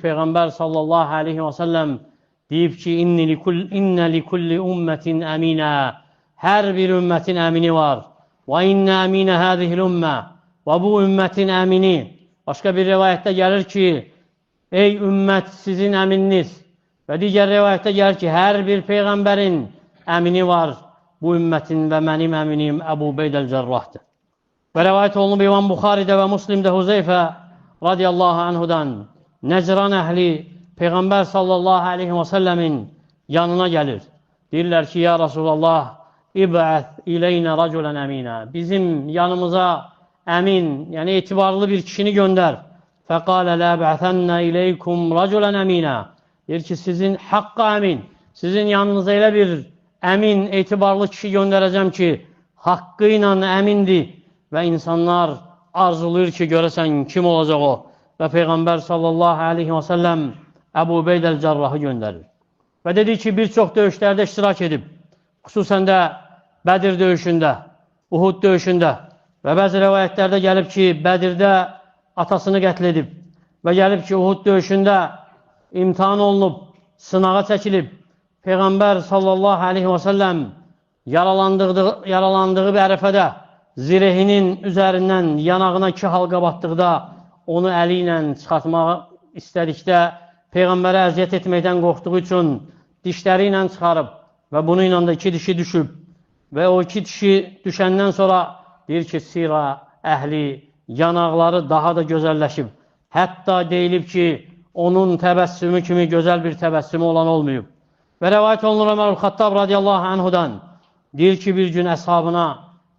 Peyğəmbər sallallahu aleyhi və səlləm deyib ki, İnnə li kulli ümmətin əminə. Hər bir ümmətin əmini var. Və innə əminə hədihil ümmə. Və bu ümmətin əmini. Başqa bir rivayətdə gəlir ki, ey ümmət, sizin əmininiz. Və digər rivayətdə gəlir ki, hər bir peyğəmbərin əmini var. Bu ümmətin və mənim əminim Əbu Ubeyd əl-Cərrahdır. Və rivayət olunub İmam Buxaridə və Muslimdə Huzeyfə radiyallahu anhudan Nəcran əhli Peyğəmbər sallallahu aleyhi və səlləmin yanına gəlir. Deyirlər ki, ya Rasulallah, İb'əth ileynə raculən əminə. Bizim yanımıza əmin, yəni etibarlı bir kişini göndər. Fəqalə ləb'əthənnə ileykum raculən əminə. Deyir ki, sizin haqqa əmin, sizin yanınıza elə bir əmin, etibarlı kişi göndərəcəm ki, haqqı ilə əmindir və insanlar arzulayır ki, görəsən kim olacaq o. Və Peyğəmbər sallallahu aleyhi və səlləm Əbu Ubeyd əl-Cərrahı göndərir. Və dedi ki, bir çox döyüşlərdə iştirak edib. Xüsusən də Bədir döyüşündə, Uhud döyüşündə və bəzi rəvayətlərdə gəlib ki, Bədirdə atasını qətl edib və gəlib ki, Uhud döyüşündə imtihan olunub, sınağa çəkilib. Peyğəmbər sallallahu aleyhi və səlləm yaralandığı bir ərəfədə zirehinin üzərindən yanağına iki halqa batdıqda onu əli ilə çıxartmaq istədikdə Peyğəmbərə əziyyət etməkdən qorxduğu üçün dişləri ilə çıxarıb və bunu ilə də iki dişi düşüb və o iki dişi düşəndən sonra deyir ki, Sira əhli yanaqları daha da gözəlləşib. Hətta deyilib ki, onun təbəssümü kimi gözəl bir təbəssümü olan olmayıb. Və rəvayət olunur Ömər Xattab radiyallahu anhudan. Deyir ki, bir gün əshabına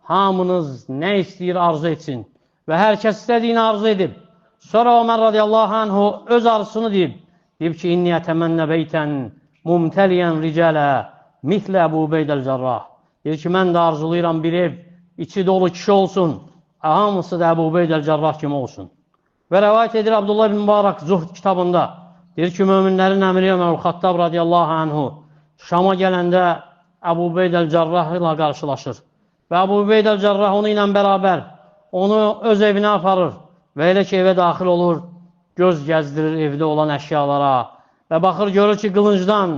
hamınız nə istəyir arzu etsin. Və hər kəs istədiyini arzu edib. Sonra Ömər radiyallahu anhu öz arzusunu deyib. Deyib ki, inni ətəmənnə beytən mumtəliyən ricələ mitlə Əbu Ubeyd əl-Cərrah. Deyir ki, mən də arzulayıram bir ev, içi dolu kişi olsun, hamısı da Əbu Ubeyd əl-Cərrah kimi olsun. Və rəvayət edir Abdullah ibn Mübarək Zuhd kitabında. Deyir ki, möminlərin əmiri Ömər Xattab radiyallahu anhu Şama gələndə Əbu Ubeyd əl-Cərrah ilə qarşılaşır. Və Əbu Ubeyd əl-Cərrah onu ilə bərabər onu öz evinə aparır və elə ki, evə daxil olur, göz gəzdirir evdə olan əşyalara və baxır, görür ki, qılıncdan,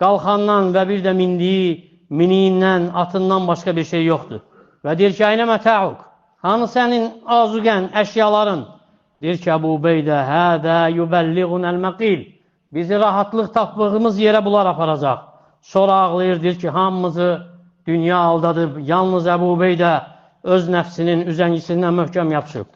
qalxandan və bir də mindiyi miniyindən, atından başqa bir şey yoxdur. Və deyir ki, aynə mətəuk, hanı sənin azuqən, əşyaların? Deyir ki, Əbu Ubeydə, hədə yübəlliğunəl məqil, bizi rahatlıq tapdığımız yerə bunlar aparacaq. Sonra ağlayır, deyir ki, hamımızı dünya aldadıb, yalnız Əbu Ubeydə öz nəfsinin üzəngisindən möhkəm yapışıb.